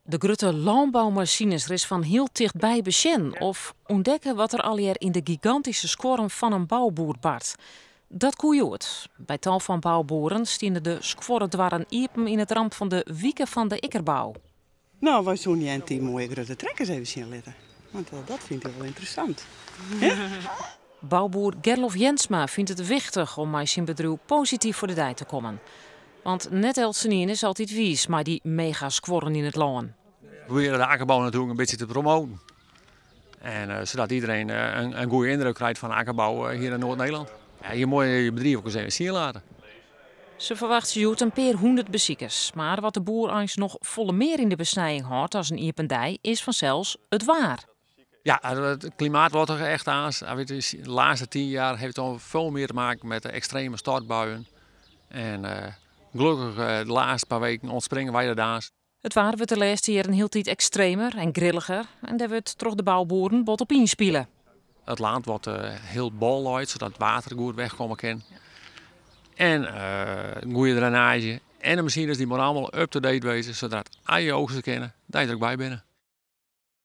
De grutte lânboumasines ris fan hiel tichtby besjen of ûntdekke wat der allegear yn de gigantyske skuorren fan in bouboer bart. Dat koe hjoed. By tal fan bouboeren stiene de skuorredoarren iepen yn it ramt fan de Wike fan de Ikkerbou. No, wy soene jent dy moaie grutte trekkers even sjen litte. Want dat fynt hy wol ynteressant. Bouboer Gerlof Jensma fynt it wichtich om mei syn bedriuw posityf foar de dei te kommen. Want net eltsenien is altyd wiis mei dy megaskuorren yn it lân. We probearje de akkerbou natuerlik in bytsje te promoaten. En sadat iderien in goede yndruk krijt fan de akkerbou hjir yn Noard-Nederlân. Ja, je moatte je bedriuw ek ris even sjen litte. Se ferwachtsje hjoed in pear hûndert besikers. Mar wat de boer eins noch folle mear yn de besnijing hâldt as in iepen dei is fansels it waar. Ja, it klimaat wordt toch echt aanst. De laatste 10 jaar heeft het al veel meer te maken met de extreme stortbuien. En gelokkich de laatste paar weken ontspringen wij de daas. It waar wurdt de lêste jierren hieltyd ekstremer en grilliger en dêr wurdt troch de bouboeren bot op ynspile. It lân wordt hiel bol leid, sadat it water goed wegkomme kin. En in goede drainaazje. En de masines dy moatte allegear up-to-date wêze, sadat as je oogste kinne, dat je der ek by binne.